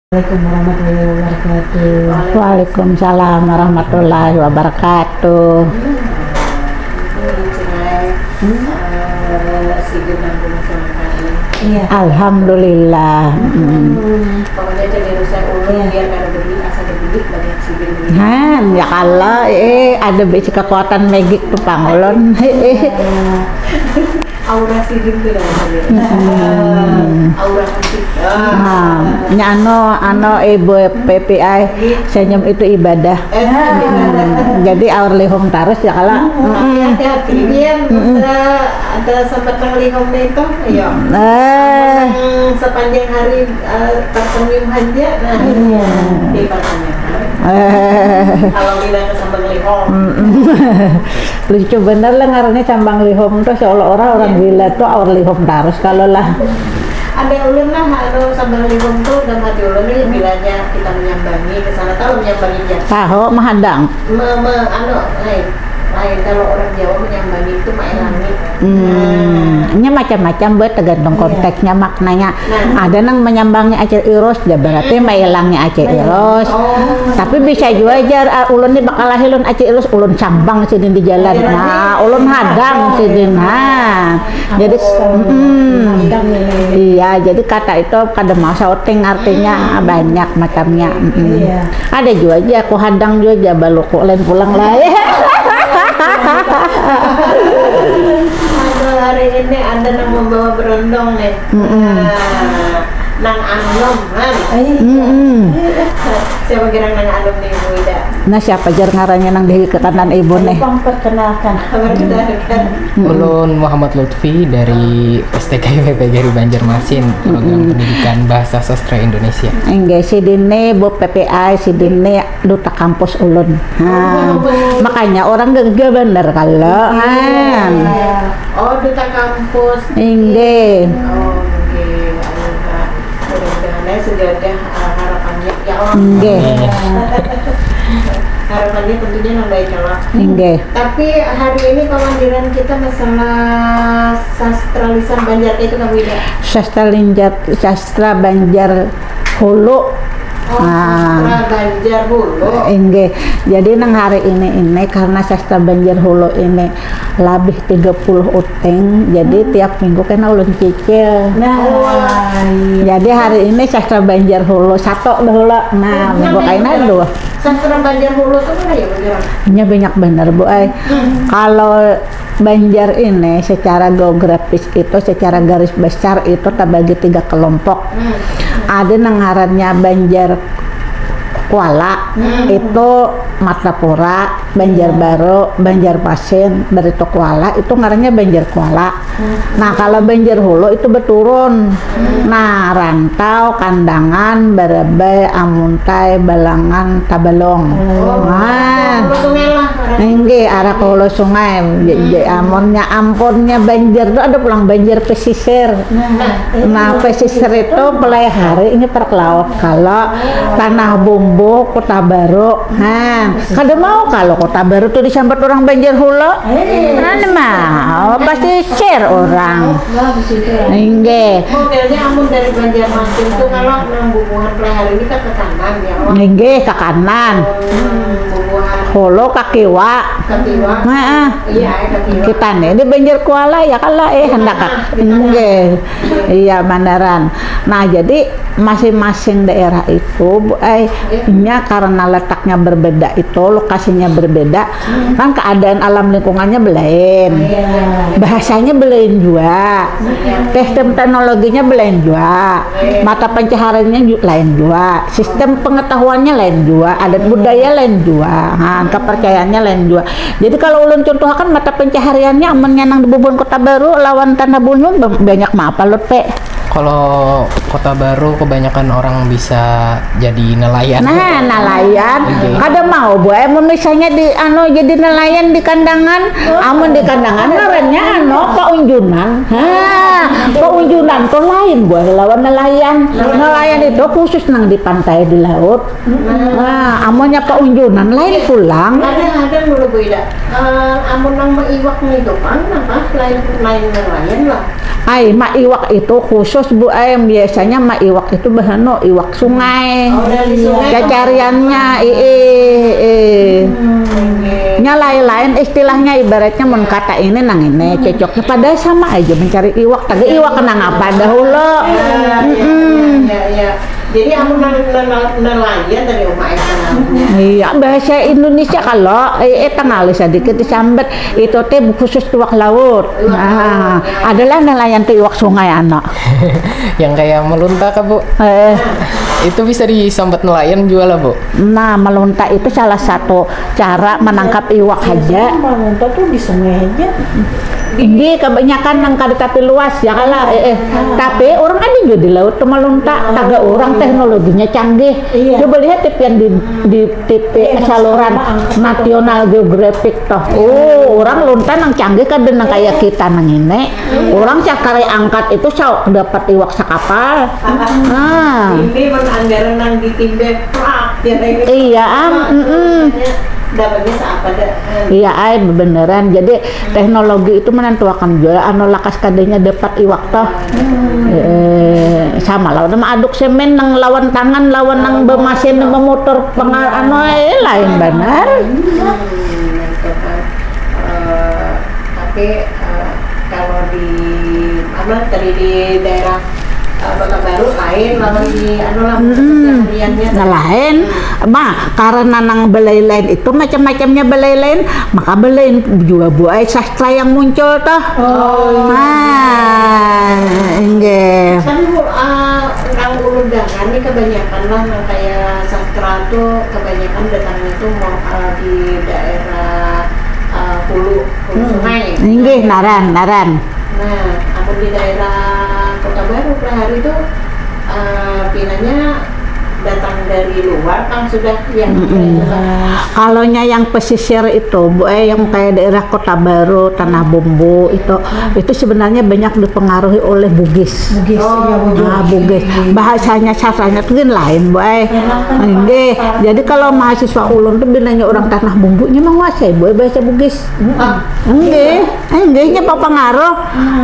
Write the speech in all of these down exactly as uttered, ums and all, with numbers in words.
Assalamualaikum warahmatullahi wabarakatuh. Waalaikumsalam warahmatullahi wabarakatuh. Hmm. Ini cerai, eh, si Gem nang belum selesai ini. Iya. Alhamdulillah. Hmm. Pokoknya jadi rusak ulun, iya, biar kada beli, asa beli banyak si Gem ini. Han, ya Allah, eh, ada bisi kekuatan magic tu pang ulun. Iya. Aura sidin tu dah maksudnya. Hmm. Aura musik. Ah. Nah, nya anu, anu, ibu P P I, senyum itu ibadah. Eh, hmm. Jadi aur lihum tarus ya kala. Hmm. Hati-hati, hati. Iya, hmm, ada, ada sambat nang lihum itu, iya. Eh. Yang sepanjang hari, eh, tersenyum aja, nah, iya, dipertanyakan. Eh. Kalau tidak kesambung lihum. Mm-mm. Lucu bener lah ngarannya cambang lihum tuh, seolah-olah orang gila tuh aur lihum tarus kalau lah. Ada ulun lah, anu, sambal lihum tuh dalam hati ulun nih, bilanya kita menyambangi ke sana, tahu menyambangi biasa? Tahu, mahadang. Me, me, anu, lain. Lain, kalau orang Jawa menyambangi itu maelangi. Hmm, nya macam-macam buat tergantung konteksnya, maknanya. Nah. Ada nang menyambangi acil irus, ya berarti maelangi acil irus. Oh. Tapi bisa juga jar, ah, ulun ni bakalahi ulun acil irus, ulun sambang sidin di jalan. Nah, ulun hadang sidin. Nah. Jadi, mm-mm. Iya, jadi kata itu kada mau sauting artinya banyak macamnya. Mm-mm. Iya. Ada juga aja, aku hadang juga aja baluku lain pulang lah. Aduh, hari ini ada nang membawa berondong nih. Mm-mm. Nah, nang anom, kan? Mm-mm. Siapa kira nang anom nih, Bu Ida? Nah, siapa jar ngarannya nang di kanan ibu nih? Bang, perkenalkan. Perkenalkan. Mm-mm. Ulun Muhammad Lutfi dari S T K I P P Gari Banjarmasin, program pendidikan bahasa sastra Indonesia. Inggih, sidin ni Bu P P I, sidin ni duta kampus ulun. Ha, makanya orang gagah bener kalau. Iya. Oh, duta kampus. Inggih. Oh, oke. Anu, Kak. Mudah-mudahan ya sudah ada, eh, harapannya. Ya Allah. Inggih. Harapannya tentunya yang baik, kalau. Inggih. Tapi hari ini kemandiran kita masalah sastra lisan Banjar itu, Kak Wida. Sastra linjat, sastra Banjar Hulu. Oh, nah. Sastra Banjar Hulu. Inggih. Jadi nang hari ini, ini karena sastra Banjar Hulu ini labih tiga puluh uting, jadi tiap minggu kena ulun cicil. Nah, iya. Jadi hari ini sastra Banjar Hulu satu dahulu. Nah, minggu kaina dua. Sastra Banjar Hulu tuh mana ya, Bang? Nya banyak bener, Bu ai. Hmm. Kalau Banjar ini secara geografis itu, secara garis besar itu terbagi tiga kelompok. Hmm. Ada nang ngarannya Banjar Kuala, hmm, itu Martapura, Banjarbaru, Banjarmasin, Barito Kuala, itu ngarannya Banjar Kuala. Hmm. Nah, kalau Banjar Hulu itu beturun. Hmm. Nah, Rantau, Kandangan, Barabai, Amuntai, Balangan, Tabalong. Oh. Nah. Hulu Sungai lah, arah. Inggih, arah ke Hulu Sungai. J-, j-, hmm, amunnya, ampunnya Banjar tuh ada pulang Banjar pesisir. Nah, nah, pesisir itu mulai hari ini per laut. Kalau Tanah Bumbu, Kota Baru, ha, kada mau kalau Kota Baru tuh disambat orang Banjar Hulu. Eh. Mana mau, pasti share orang. Nah, di situ. Inggih. Modelnya amun dari Banjarmasin tuh kalau nang bubuhan pelihara ini kan ke kanan ya, Wak? Inggih, ke kanan. Hmm, bubuhan. Hulu ke kiwa. Ke kiwa. Heeh. Iya, ke kiwa. Kita nih di Banjar Kuala ya kalau, eh, hendak. Nah, kita. Inggih. Iya, banaran. Nah, jadi masing-masing daerah itu, Bu, eh, iya, nya karena letaknya berbeda itu, lokasinya berbeda, hmm, kan keadaan alam lingkungannya belain. Oh, iya, iya. Bahasanya belain jua. Iya. Sistem teknologinya belain jua. Iya. Mata pencahariannya ju-, lain jua. Sistem pengetahuannya lain jua. Adat budaya lain jua. Nah, kepercayaannya lain jua. Jadi kalau ulun contohakan mata pencahariannya amunnya nang di bubuhan Kota Baru lawan Tanah Bunyu ba-, banyak maapa, Lut, Pe? Kalau Kota Baru kebanyakan orang bisa jadi nelayan. Nah, nelayan. Oke. Kada mau, Bu, eh, mun misalnya di, anu, jadi nelayan di Kandangan, amun di Kandangan ngarannya, anu, paunjunan. Ha, paunjunan tuh lain, Bu, lawan nelayan. Nelayan itu khusus nang di pantai, di laut. Nah, amunnya paunjunan lain pula. Lang. Ada, ada dulu Bu Ida. Eh, amun nang maiwak nih tu pang napa? Lain, lain nang lain lah. Ai, maiwak itu khusus Bu ai, biasanya maiwak itu bahanu iwak sungai. Oh, dari sungai. Cacariannya, ii, ii. Hmm. Nya lain-lain istilahnya, ibaratnya mun kata ini nang ini cocoknya, padahal sama aja mencari iwak, tapi iwak nang apa dahulu. Ya, ya, ya, ya, ya. Jadi amun nang nang nang layan tadi Uma Eka namanya. Iya, bahasa Indonesia kalau eh, eh tengalis sedikit disambat itu teh khusus iwak laut. Iwak laut, nah, ya. Adalah nelayan tuh iwak sungai anak. Yang kayak melunta kah, Bu? Eh, itu bisa disambat nelayan juga lah, Bu. Nah, melunta itu salah satu cara menangkap iwak aja. Melunta tuh di sungai aja. Ini kebanyakan nang kada tapi luas ya kala, eh, eh. Tapi orang ada juga di laut tuh melunta, taga orang teknologinya canggih. Iya. Coba lihat tipian di di T V saluran National Geographic toh. Oh, orang lunta nang canggih kada nang kayak kita nang ini. Orang cakari angkat itu sauk dapat iwak sakapal. Nah. Ini mun anggaran nang ditimbe prak ya. Iya, am, mm-mm. Dapatnya seapa dah. Iya, ai beneran. Jadi teknologi itu menentukan juga anu lakas kadanya dapat iwak toh. Eh, sama lah udah aduk semen nang lawan tangan lawan nang bemasin memutar pengal anu eh, lain benar. Hmm, itu kan. Eh, tapi eh, kalau di apa tadi di daerah eh, Kota Baru lain lawan di anu lah kesehariannya. Nah, lain. Mah karena nang belai lain itu macam-macamnya belai lain, maka belai juga buai sastra yang muncul toh. Oh, iya. Nah, enggak. Tapi Bu, eh, nang ulun dengar nih kebanyakan lah nang kayak sastra tuh kebanyakan datangnya tuh mau eh, di daerah eh, hulu, hulu sungai. Inggih, naran, naran. Nah, amun di daerah Kota Baru, Prahari itu eh, pinanya datang dari luar kan sudah yang mm -mm. Kalau yang pesisir itu, Bu, eh, yang kayak daerah Kota Baru, Tanah Bumbu itu, itu sebenarnya banyak dipengaruhi oleh Bugis. Bugis, oh, iya, Bugis. Nah, Bugis. Bahasanya sastranya tuh lain, Bu, eh. Enggak. Jadi kalau mahasiswa ulun tuh bilanya orang Tanah Bumbunya menguasai, Bu, eh, bahasa Bugis. Enggak. Enggaknya pengaruh.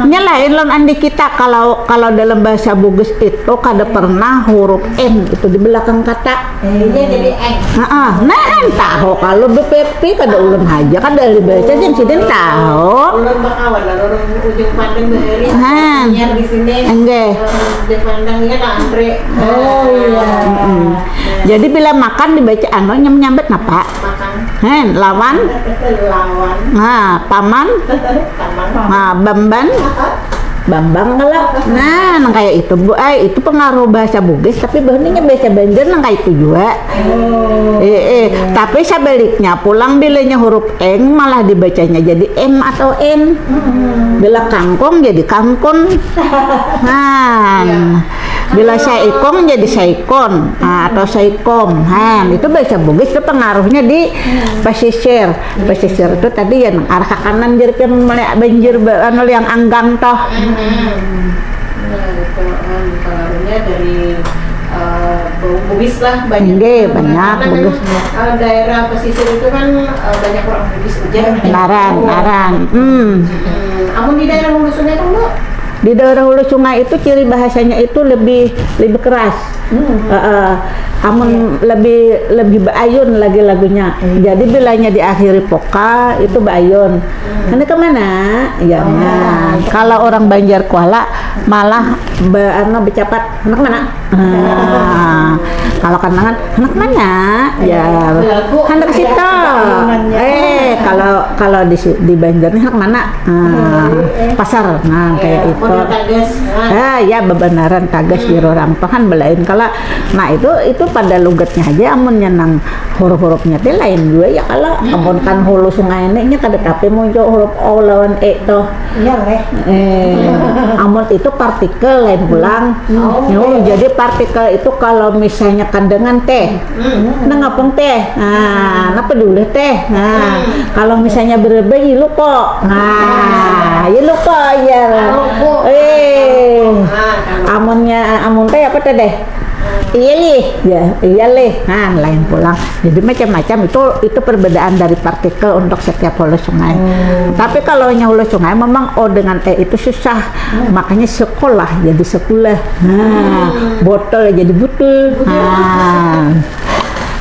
Nya lain lawan andi kita kalau kalau dalam bahasa Bugis itu kada pernah huruf N itu di belakang kata. Iya jadi N. Heeh. Nah, tahu kalau B P P kada ulun haja kada ahli bahasa sih sidin tahu. Ulun bakawan lawan orang ujung pandang bahari. Nah. Di sini. Enggak. Ujung pandang ini Kak Andre. Oh iya. Jadi bila makan dibaca anu nyam nyambat napa? Makan. Hen, lawan. Lawan. Nah, paman. Paman. Nah, bamban. Bambang kalau. Nah, nang kayak itu Bu, ay, itu pengaruh bahasa Bugis, tapi bahasanya bahasa Banjar nang kayak itu juga. Oh. Eh, eh. Tapi sebaliknya pulang bilanya huruf eng malah dibacanya jadi M atau N. Hmm. Bila kangkung jadi kangkun. Nah. Bila saikong jadi saikon, nah, atau saikom. Han, itu bahasa Bugis itu pengaruhnya di pesisir. Pesisir itu tadi ya nang arah ke kanan jadi kan mulai banjir ba- anu yang anggang toh. Hmm. Nah, itu kan pengaruhnya dari eh, Bugis lah banyak. Nggih, banyak. Karena Bugis. Memang eh, daerah pesisir itu kan eh, banyak orang Bugis juga. Naran, naran. Hmm. Hmm. Amun di daerah hulu sungai kan Bu? Di daerah hulu sungai itu ciri bahasanya itu lebih lebih keras. Hmm. Eh, eh, amun lebih lebih beayun lagi lagunya. Hmm. Jadi bilanya diakhiri vokal itu beayun. Hmm. Ini kemana? Ya, nah. Kalau orang Banjar Kuala malah be, anu, becapat. Anak mana? Ah, kalau kandangan, anak mana? Ya, anak situ. Eh, kalau kalau di si- di Banjar nih anak mana? Ah, pasar. Nah, kayak itu. Model tagas. Ah, ya bebenaran tagas di orang tuhan belain kalau nah itu itu pada lugatnya aja amunnya nang huruf-hurufnya teh lain juga ya kalau amun kan hulu sungai ini nya kada tapi muncul huruf o lawan e tuh. Iya leh. Eh, amun itu partikel lain pulang. Oh, jadi partikel itu kalau misalnya kandangan teh, nang apung teh, nah, napa dulu teh, nah, kalau misalnya berebe ilu kok, nah, ilu kok ya, eh, amunnya amun teh apa teh deh, Iya lih, ya, iya lih. Nah, lain pulang. Jadi macam-macam itu itu perbedaan dari partikel untuk setiap hulu sungai. Hmm. Tapi kalau nya hulu sungai memang o dengan e itu susah. Hmm. Makanya sekolah jadi sekolah. Nah, hmm. Botol jadi butul. Nah.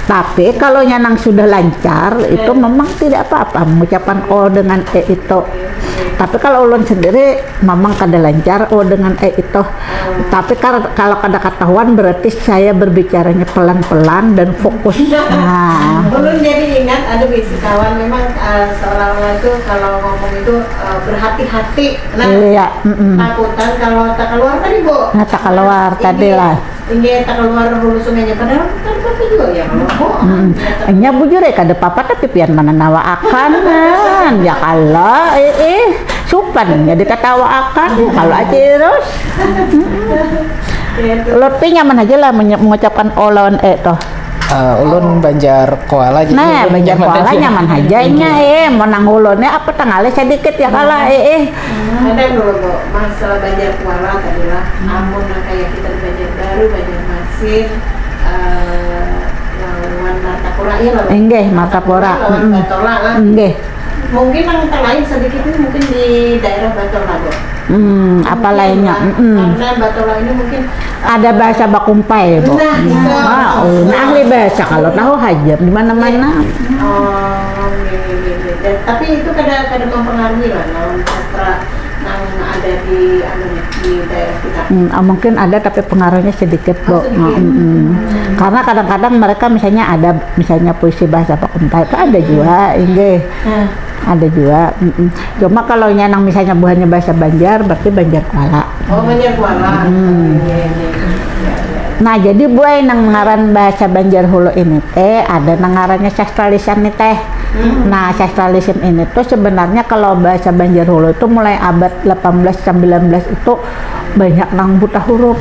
Tapi kalau nyanang sudah lancar, itu memang tidak apa-apa mengucapkan o dengan e itu. Tapi kalau ulun sendiri memang kada lancar o dengan e itu. Tapi kalau kada ketahuan berarti saya berbicaranya pelan-pelan dan fokus. Nah. Ulun jadi ingat ada bisi kawan memang uh, seolah-olah itu kalau ngomong itu uh, berhati-hati. Nah, iya, mm -mm. Takutan kalau tak keluar tadi, Bu. Nah, tak keluar nah, tadi lah. Ini tak keluar hulu sungainya padahal kan apa juga ya kalau kok. Hmm. Nya bujur ya kada apa-apa tapi pian mana nawa akan ya kala eh eh supan jadi ketawa akan kalau aja terus. Lopi nyaman aja lah mengucapkan olawan eh toh. Uh, ulun Banjar Kuala jadi nah Banjar Kuala nyaman aja nya eh mau nang ulunnya apa tanggalnya sedikit ya kala eh eh ada dulu bu masalah Banjar Kuala tadi lah amun kayak kita di Banjar Baru Banjar Masin uh, lawan Martapura iya lah Enggih Martapura lawan Batola lah Enggih mungkin yang terlain sedikit ini mungkin di daerah Batola bu Hmm, apa lainnya? Mm -mm. Karena Batola ini mungkin ada bahasa bakumpai, Bu. Nah, hmm. Nah, oh, nah, ahli bahasa kalau tahu hajar di mana-mana. Oh, iya, iya, iya. Tapi itu kada kada mempengaruhi lah lawan sastra yang ada di anu di daerah kita. Hmm, ah, mungkin ada tapi pengaruhnya sedikit, Bu. Oh, sedikit. Hmm, hmm. Karena kadang-kadang mereka misalnya ada misalnya puisi bahasa bakumpai itu ada juga, inggih. Hmm. Ada juga. Mm -mm. Cuma kalau nyanang misalnya buhannya bahasa Banjar, berarti Banjar Kuala. Oh, Banjar Kuala. Hmm. Nah, jadi buai nang ngaran bahasa Banjar Hulu ini teh ada nang ngarannya sastra lisan nih teh. Hmm. Nah, sastra lisan ini tuh sebenarnya kalau bahasa Banjar Hulu itu mulai abad delapan belas sembilan belas itu banyak nang buta huruf.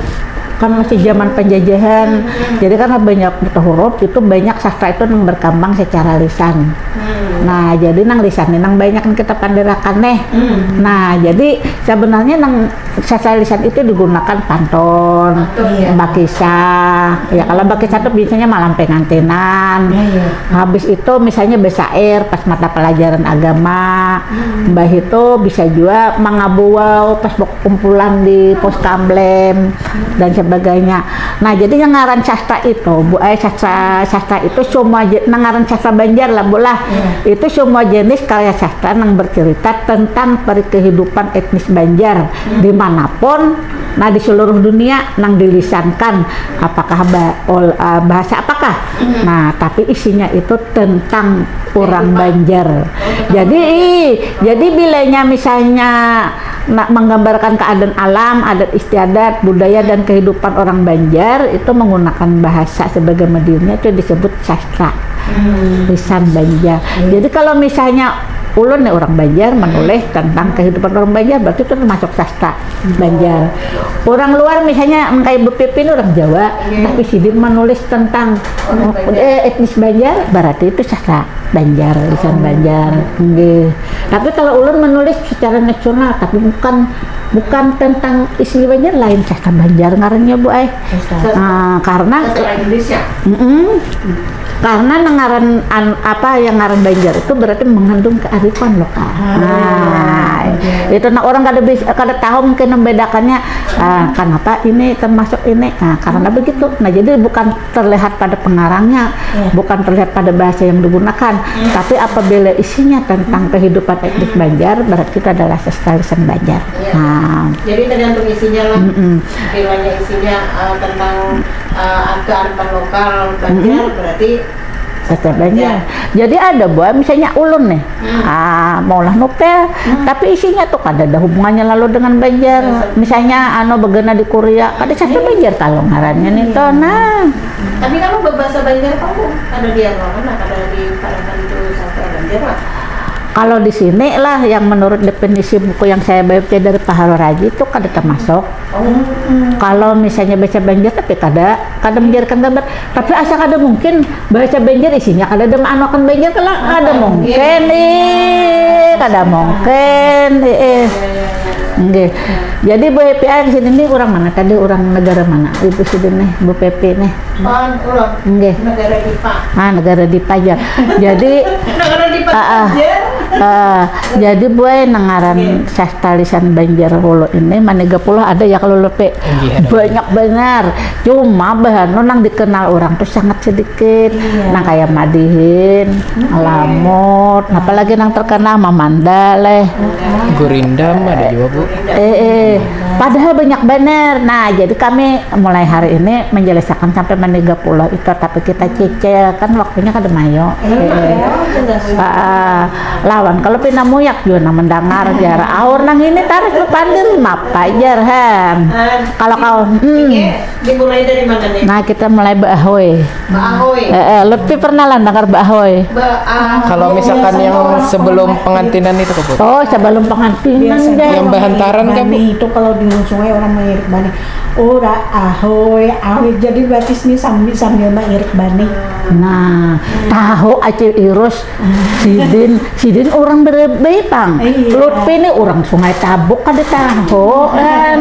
Kan masih zaman penjajahan. Hmm. Jadi karena banyak buta huruf itu banyak sastra itu nang berkembang secara lisan. Hmm. Nah, jadi nang lisan ini nang banyak kita pandirakan nih. Hmm. Nah, jadi sebenarnya nang sastra lisan itu digunakan pantun, pantun ya. Bakisah. Ya kalau bakisah itu biasanya malam pengantinan. Ya, ya. Habis itu misalnya besair pas mata pelajaran agama. Hmm. Mbah itu bisa juga mangabuau pas kumpulan di pos kamlem dan sebagainya. Nah, jadi yang ngaran sastra itu, Bu, eh, sastra sastra itu semua ngaran sastra Banjar lah, Bu lah. Hmm. Itu semua jenis karya sastra yang bercerita tentang perkehidupan etnis Banjar hmm. dimanapun, nah di seluruh dunia yang dilisankan apakah eh, bahasa apakah. Hmm. Nah, tapi isinya itu tentang orang Banjar. Jadi, jadi bilanya misalnya nak menggambarkan keadaan alam, adat istiadat, budaya dan kehidupan orang Banjar itu menggunakan bahasa sebagai mediumnya itu disebut sastra. Hmm. Lisan Banjar. Hmm. Jadi kalau misalnya ulun nih orang Banjar menulis hmm. tentang kehidupan orang Banjar berarti itu termasuk sastra Banjar. Orang luar misalnya kayak Bu Pipin orang Jawa, hmm. tapi sidin menulis tentang eh, etnis Banjar berarti itu sastra. Banjar, lisan Banjar. Nggih. Tapi kalau ulun menulis secara nasional, tapi bukan bukan tentang isi Banjar lain sastra Banjar ngarannya Bu ai. Nah, karena Indonesia. Mm -mm. Karena ngaran an, apa yang ngaran Banjar itu berarti mengandung kearifan loh kak. Ah, nah, iya. Itu nah orang kada bisa kada tahu mungkin membedakannya ah, kenapa ini termasuk ini. Nah, karena begitu. Nah, jadi bukan terlihat pada pengarangnya, yeah. bukan terlihat pada bahasa yang digunakan, yeah. tapi apabila isinya tentang kehidupan etnis Banjar, berarti itu adalah sastra lisan Banjar. Yeah. Nah. Jadi tergantung isinya lah. Mm -mm. Bilanya isinya uh, tentang uh, kearifan lokal Banjar, mm -mm. berarti Sastra Banjar. Jadi ada buah misalnya ulun nih, hmm. ah, maulah novel, hmm. tapi isinya tuh kada ada hubungannya lalu dengan Banjar. Hmm. Misalnya ano begena di Korea, kada sastra hmm. Banjar kalau ngarannya nih toh. Nah. Tapi kalau berbahasa Banjar kamu ada di anu mana kada di Padang itu sastra Banjar lah. Kalau di sini lah yang menurut definisi buku yang saya baca dari Pak Harun Raji itu kada termasuk. Oh. Kalau misalnya baca Banjar tapi kada kada menjadikan gambar. Tapi asa kada mungkin bahasa Banjar isinya kada ada maanuakan Banjar kala kada mungkin eh kada mungkin eh. Nggih. Jadi Bu Epi, ah, sini nih orang mana tadi, orang negara mana? Ibu sini nih, Bu Pepi nih. Pan, ulang. Nggih. Negara Dipa. Ah, negara Dipa aja. Jadi Negara Dipa Ah, ah. Banjar. Ah, jadi buai nang ngaran sastra lisan Banjar Hulu ini Maniga Puluh ada ya kalau lepe. Iya, ada. Banyak benar. Cuma bahan nang dikenal orang tuh sangat sedikit. Iya. Nang kayak Madihin, Lamut, apalagi nang terkenal Mamanda leh. Gurindam ada juga, Bu. Eh, eh. Padahal banyak benar. Nah, jadi kami mulai hari ini menjelaskan sampai Maniga Puluh itu, tapi kita cicil kan waktunya kada mayo. Eh, eh. Ah, lawan kalau pina muyak juga nang mendengar jar. Aur nang ini tarif bepandir mapa jar han. Kalau kau hmm. Oke, dimulai dari mana nih? Nah, kita mulai beahoy. Beahoy. Eh, eh, Lutfi pernah lah dengar beahoy. Beahoy. Kalau misalkan yang sebelum pengantinan itu, Bu. Oh, sebelum pengantinan Biasanya deh. Yang bahantaran kah, Bu? Banih itu kalau di Hulu Sungai orang mengirik banih. Ora ahoy ahoy, jadi batis nih sambil sambil mengirik banih. Nah, tahu Acil Irus, sidin, sidin orang Berebei pang. Iya. Lutfi ini orang Sungai Tabuk kada tahu kan.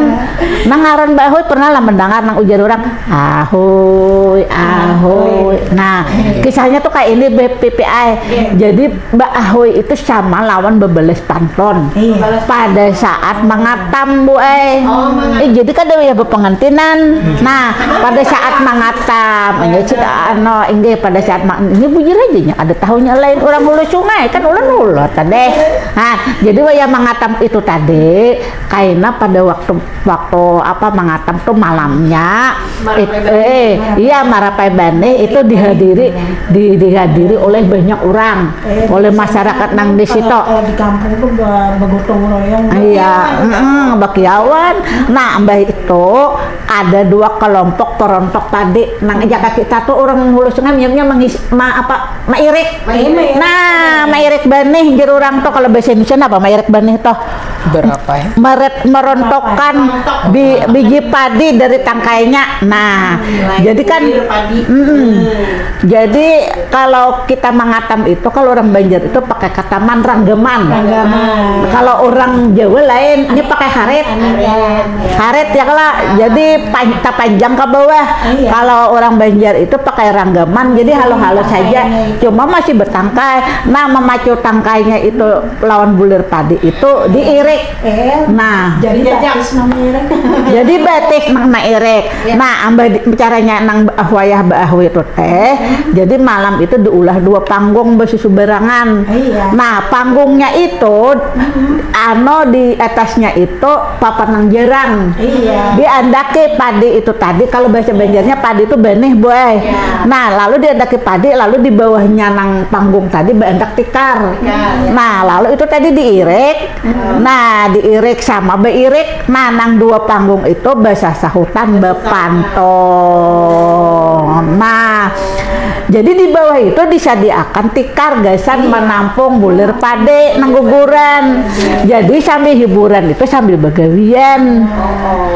Nang ngaran beahoy pernah lah mendengar nang ujar orang ahoy ahoy. Nah, kisahnya tuh kayak ini B P P I. Jadi beahoy itu sama lawan bebalas pantun. Iya. Pada saat mangatam, Bu ai. Oh, mangatam. Eh, jadi kada ya bepengantinan. Nah, pada saat mangatam, ini cita ano inggih pada saat ma- ini bujur aja nya ada tahunya lain orang Hulu Sungai kan ulun Hulu tadi. Nah, jadi wayah mangatam itu tadi kaina pada waktu waktu apa mangatam tuh malamnya Marapai it- banih. eh iya marapai banih itu dihadiri di, dihadiri oleh banyak orang, Eh, oleh biasanya masyarakat nang di kalau- situ. Kalau di kampung tuh be- begotong royong. Iya, heeh, bakiawan. Nah, mbah itu ada dua kelompok perontok tadi. Nang jaka kita tuh orang Hulu Sungai miamnya mengis ma apa mairik. Mairik. Nah, mairik banih jar orang tuh kalau bahasa Indonesia apa mairik banih tuh? Berapa ya? Meret merontokkan bi- biji padi dari tangkainya. Nah, jadi kan Bulir padi. Mm-mm. Jadi kalau kita mangatam itu kalau orang Banjar itu pakai kataman ranggaman. Ranggaman. Kalau orang Jawa lain, ini pakai harit. Anu, ya. Harit ya kalau jadi pan- tapanjang ke bawah. Iya. Kalau orang Banjar itu pakai ranggaman, jadi halus-halus saja. Tangkainya itu. Cuma masih bertangkai. Nah, memacu tangkainya itu lawan bulir padi itu diirik. Eh, Nah, jadi Jajak. batis namanya. jadi batis nang mairik. Ya. Nah, ambah di- caranya nang wayah beahu itu teh. Jadi malam itu diulah dua panggung besusubarangan. Iya. Nah, panggungnya itu ano di atasnya itu papan nang jarang. Iya. Diandaki padi itu tadi kalau bahasa Banjarnya padi itu banih, boy. Iya. Nah, lalu diandaki padi lalu di bawahnya nang panggung tadi beandak tikar. Tikar. Nah, lalu itu tadi diirik. Nah, diirik sama beirik. Nah, nang dua panggung itu besasahutan bepantun. Nah, jadi di bawah itu disediakan tikar gasan menampung bulir padi nang guguran. Jadi sambil hiburan itu sambil begawian.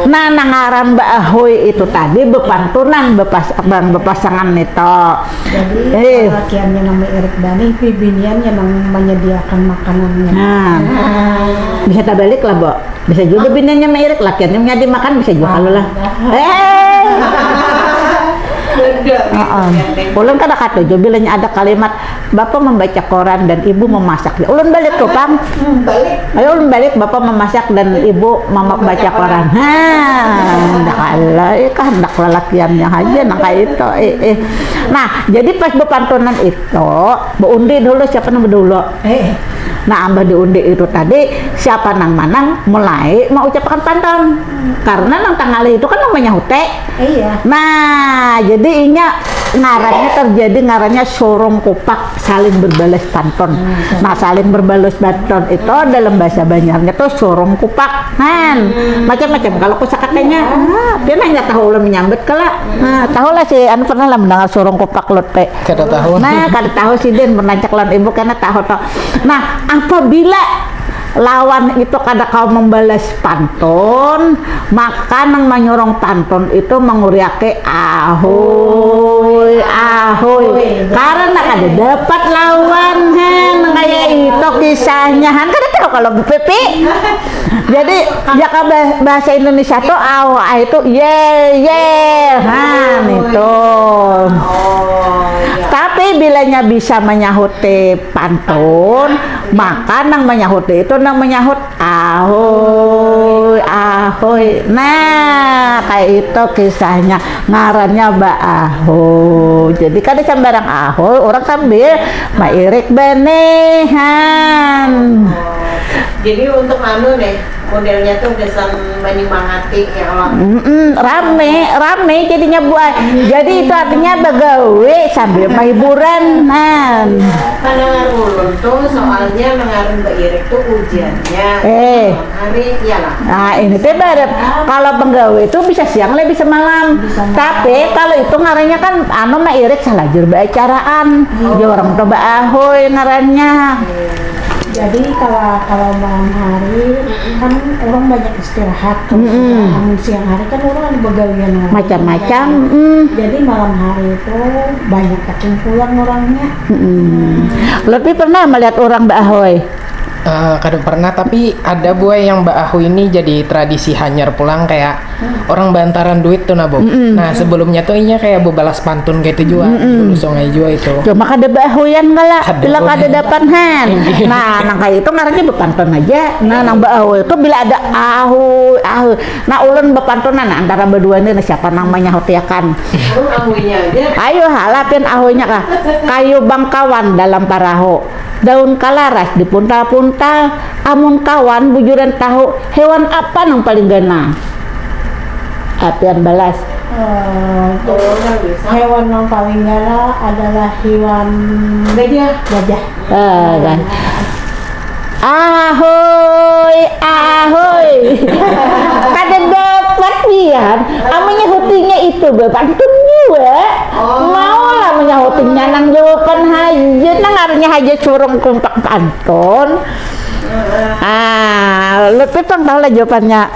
Nah, nang ngaran beahui itu tadi bepantunan bepas, bepasangan nito. Jadi Eh. lalakiannya nama Erik Banih, bibiniannya nang menyediakan makanannya. Nah, bisa tabalik lah, Bo. Bisa juga biniannya mairik, lakiannya nyadi makan bisa juga kalau lah. Eh. Beda. Heeh. Ulun kada katuju bilanya ada kalimat bapak membaca koran dan ibu memasak. Ulun balik tuh pang. Hmm, balik. Ayo ulun balik bapak memasak dan ibu mama baca koran. Hah, ndak alai kah ndak lalakiannya aja nang kayak itu. Eh, eh. Nah, jadi pas bepantunan itu, beundi dulu siapa nang bedulu. Eh, Nah, ambah diundi itu tadi siapa nang manang mulai mengucapkan pantun. Karena nang tangalih itu kan namanya hute. iya. Nah, jadi inya ngarannya terjadi ngarannya sorong kupak saling berbalas pantun. Nah, saling berbalas pantun itu dalam bahasa Banjarnya tuh sorong kupak. Nah, macam-macam kalau kosakatanya. Ah, pian nggak tahu ulun menyambut kala. Nah, tahu lah si anu pernah lah mendengar sorong kupak lut pe. Kada tahu. Nah, kada tahu sidin bernancak lawan ibu karena tahu toh. Nah, apabila lawan itu kada kawa membalas pantun, maka nang manyurung pantun itu manguriaki ahui ahui. Karena kada dapat lawan han kaya itu kisahnya han kada tahu kalau Bu Pipi. Jadi, jaka bah- bahasa Indonesia tuh au, ah, itu ye, ye. Nah, itu. Oh, iya. Tapi bilanya bisa menyahuti pantun, maka nang menyahuti itu nang menyahut ahoy, ahoy. Nah, kayak itu kisahnya. Ngarannya baahoy. Jadi kada sembarang ahoy, orang sambil mairik benehan. Jadi untuk anu nih, modelnya tuh gasan menyemangati ya Allah. Mm-mm, rame, rame jadinya buah. Jadi itu artinya begawe sambil hiburan. Nah, Pendengar ulun tuh soalnya mengaran bairik tuh ujiannya eh, hari iyalah. Nah, ini teh barat. Kalau penggawe itu bisa siang lah, bisa malam. Tapi kalau itu ngarannya kan anu mairik salajur baacaraan. Ya orang tuh baahoy ngarannya. Jadi kalau kalau malam hari kan orang banyak istirahat. Kalau Mm-mm. Amun siang hari kan orang ada begawian orang. Macam-macam. Mm. Jadi malam hari itu banyak kekumpulan orangnya. Mm-mm. Lebih pernah melihat orang baahoy? Eh, kada pernah, tapi ada buai yang baahu ini jadi tradisi hanyar pulang, kayak orang bantaran duit tuh, nah, Bu. Nah, sebelumnya tuh inya kayak bebalas pantun kayak itu juga dulu, sungai juga itu. Cuma kada baahuyan kala, Kada bila boleh. Kada dapan han. Nah, nang kayak itu ngarannya bepantun aja. Nah, nang baahu itu bila ada ahu, ahu. Nah, ulun bepantunan antara berdua ini, nah, siapa nang menyahutiakan? Amun ahunya aja. Ayo halapian ahunya kah? Kayu bangkawan dalam parahu. Daun kalaras dipuntal-puntal, amun kawan bujuran tahu, hewan apa nang paling ganal? Apian balas. Eh, hewan yang paling ganal adalah hewan Gajah. Gajah. Eh, kan. Ahoy, ahoy. Kada dapat pian. Amunnya hutingnya itu bapak itu dua. Mau lah menyahutinya nang jawaban haja, nang artinya haja surung kumpak pantun. Ah, lebih pang tahu lah jawabannya.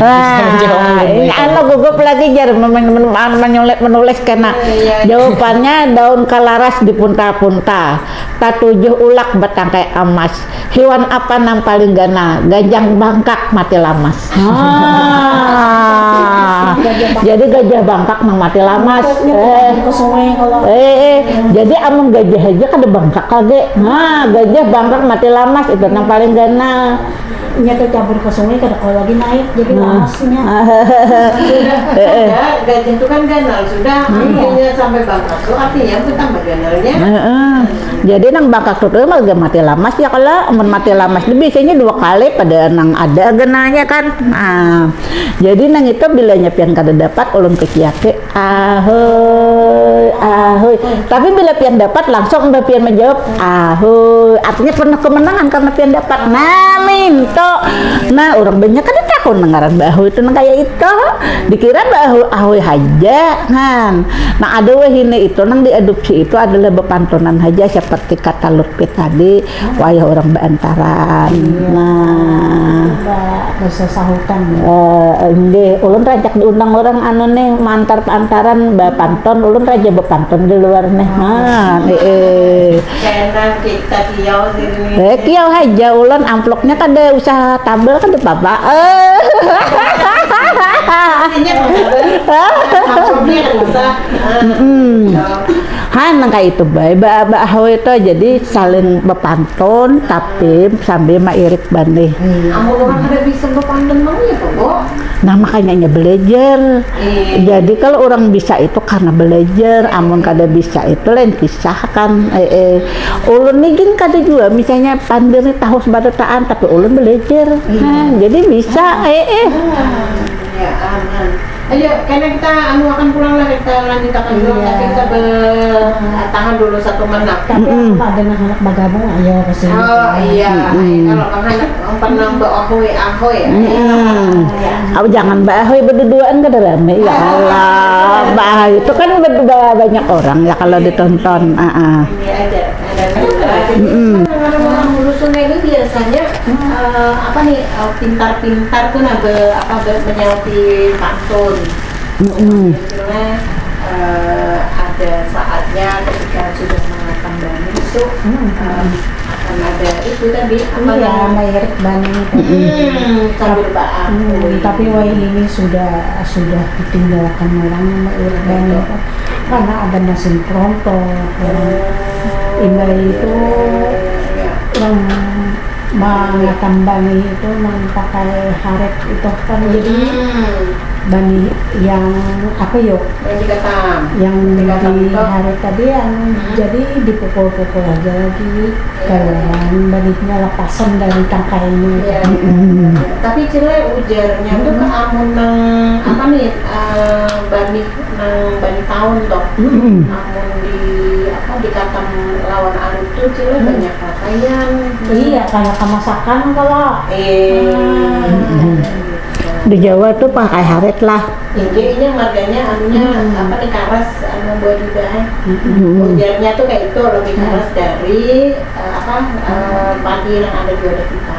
Wah, ini anu gugup lagi jar menulis kena. Jawabannya daun kalaras dipunta-punta, tatujuh ulak batangkai amas. Hiwan apa nang paling ganal? Ganjang bangkak mati lamas. Ah. Jadi gajah bangkak nang mati lamas. Eh. Eh, eh, jadi amun gajah aja kada bangkak lagi. Nah, gajah bangkak mati lamas itu nang paling ganal. Nya tercampur ke sungai kada kawa lagi naik jadi lamasnya. Sudah ada gajah itu kan ganal sudah akhirnya sampai bangkak tuh artinya itu tambah ganalnya. Heeh. Jadi nang bangkak tuh mah mati lamas ya kalau amun mati lamas itu biasanya dua kali pada nang ada ganalnya kan. Nah, jadi nang itu bilanya pian kada dapat ulun kaki-kaki ahoy ahoy. Tapi bila pian dapat langsung udah pian menjawab ahoy. Artinya penuh kemenangan karena pian dapat. Nah, minto. Nah, orang banyak kada tahu ngaran bahu itu nang kayak itu. Dikira bahu ahoy haja kan. Nah, ada wahini itu nang diadopsi itu adalah bepantunan haja seperti kata Lutfi tadi, wayah orang beantaran. Nah, Ba- Bersesahutan. Eh, inggih, ulun rancak diundang orang anu nih mantar peantaran bapantun, ulun raja bapantun di luar nih. Ha, eh, eh. Kena kita kiau sini. Eh, kiau haja ulun amplopnya kada usah tabel kada apa-apa. Eh. Artinya apa? Maksudnya usah. Mm-mm. Han nang kayak itu bae ba ba ahoy itu jadi saling bepantun tapi sambil mairik banih. Amun orang kada bisa bepantun mau ya kok. Nah makanya nya belajar. Iya. Jadi kalau orang bisa itu karena belajar, amun kada bisa itu lain kisah kan. Eh, eh. Ulun nih gin kada jua misalnya pandir nih tahu sebarataan tapi ulun belajar. Nah, jadi bisa. Eh, eh. Ya aman. Ayo, karena kita anu akan pulang lah kita lanjutakan dulu Iya. Tapi kita ber- tahan dulu satu menit. Tapi Mm-mm. Apa ada nang anak bergabung ayo ke sini. Oh iya, kalau bang anak pernah beahoy ahoy. Mm-mm. Ya. Aw, jangan baahoy berduaan kada rame ya Allah. Baahoy itu kan ber- ba- banyak orang ya kalau ditonton. Ah, ah. Ini aja. Ada orang-orang hulu sungai ini biasanya eh, apa nih eh, pintar-pintar tuh nah be, apa be, menyauti pantun. Mm-mm. Sebetulnya eh, ada saatnya ketika sudah mengatakan banyak itu eh, apa Ada itu tadi, apa Iya, namanya? Mairik Bani itu. Hmm, sambil baak. Hmm, tapi wayah ini sudah sudah ditinggalkan orang Mairik Bani itu. Karena ada mesin tronton. Imbah itu Ya. orang mangatam Bani itu nang pakai harit itu kan, jadi Hmm, Bani yang apa yo, yang dikatam. yang Dikatam di itu. Harit tadi yang jadi dipukul-pukul aja lagi, kaluaran Baninya lepasan dari tangkainya. Iya. Tapi cile ujarnya tuh ke amun nang apa nih, eh, Bani, nang Bani tahun tuh. Amun di apa, dikatam lawan arit tuh cile banyak pakaian. Iya, karena kemasakan kalau Eh. Di Jawa tuh pakai harit lah. Jadi ini marganya anunya apa nih, karas, anu, buat lidah. Ujarnya tuh kayak itu lebih karas dari, eh, apa, eh, padi yang ada di wadah kita.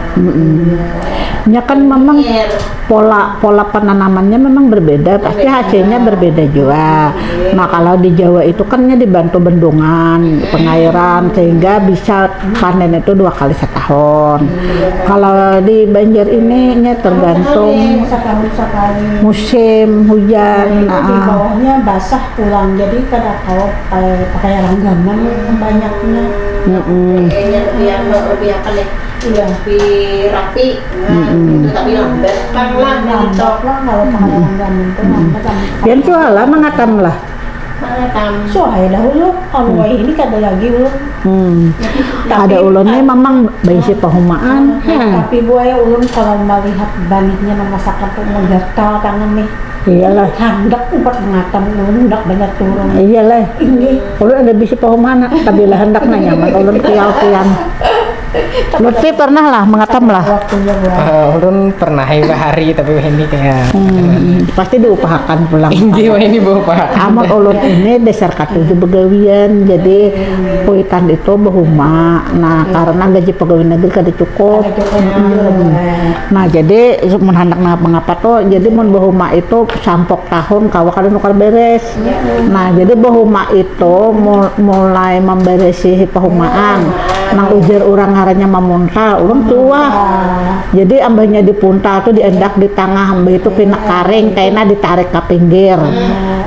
Nya kan memang Air. pola pola penanamannya memang berbeda, pasti hasilnya berbeda juga. Nah, kalau di Jawa itu kan nya dibantu bendungan, pengairan, sehingga bisa panen itu dua kali setahun. Kalau di Banjar ini nya tergantung setahun sekali. Musim hujan. Itu di Ah, bawahnya basah pulang, jadi kada tahu pakai pakai ranggaman banyaknya. mm-mm. Kayaknya lebih apa, lebih apa nih? Iya. Lebih rapi, nah, gitu, tapi lambat kan lah, gitu. Lambat lah kalau pakai ranggaman itu lambat. Pian suah lah mangatam lah. Mangatam. Suai dahulu, kalau wayah ini kada lagi ulun. Hmm. Ada ulun nih memang baisi pahumaan. Hah. Tapi buaya ulun kalau melihat Baninya memasakan tuh menggatal tangan nih. Iyalah. Handak umpat mangatam ulun, handak banyak turun. Iyalah. Ini Ulun ada bisi pahumaan, tapi lah handak nanya man ulun pial pian. Lutfi pernah lah mangatam lah. Waktunya buat Eh, ulun pernah ya bahari, tapi ini kayak Hmm, pasti diupahakan pulang. Inggih, wah, ini bapak. Amun ulun ini dasar katuju begawian, jadi kuitan itu bahuma. Nah, karena gaji pegawai negeri kada cukup. Mm. Nah, jadi mun handak nangapa-ngapa tuh, jadi mun bahuma itu sampok tahun kawa kada nukar beres. Nah, jadi bahuma itu mul- mulai memberesihi pahumaan. Nang ujar urang ngarannya mamuntal, ulun tuah. Jadi ambahnya dipuntal tuh diandak di tangah, ambah itu pina karing, kaina ditarik ke pinggir.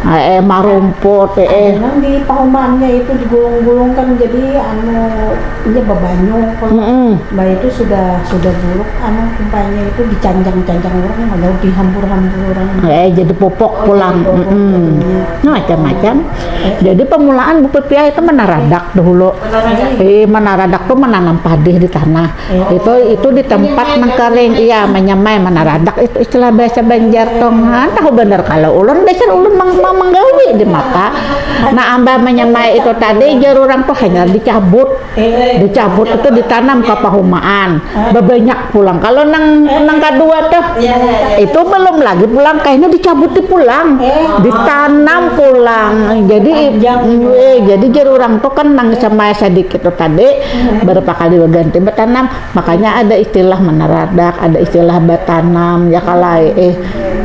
Eh, eh, marumput, eh, eh. Memang di pahumaannya itu digulung-gulung kan, jadi anu, iya, babanyu. Mm-mm. Mbak itu sudah sudah buruk, anu, kumpanya itu dicanjang-canjang orang, kalau dihambur-hambur orang. Eh, jadi pupuk pulang. Mm-mm. Nah, macam-macam. Jadi pamulaan Bu Pipia itu manaradak dahulu. Eh, manaradak tuh menanam padi di tanah. Itu itu di tempat nang kering, iya, manyamai, manaradak, itu istilah bahasa Banjar tong. Ha, tahu bener kalau ulun, dasar ulun mang- mang- manggawi di mata. Nah, ambah manyamai itu tadi, jar urang tuh hanya dicabut. Dicabut itu ditanam ke pahumaan. Babanyak pulang. Kalau nang nang kadua tuh, itu belum lagi pulang, kayaknya dicabuti pulang, ditanam pulang. Jadi, eh, jadi jar urang tuh kan nang sama sedikit tuh tadi, berapa kali berganti bertanam. Makanya ada istilah menaradak, ada istilah bertanam, ya kalai, eh,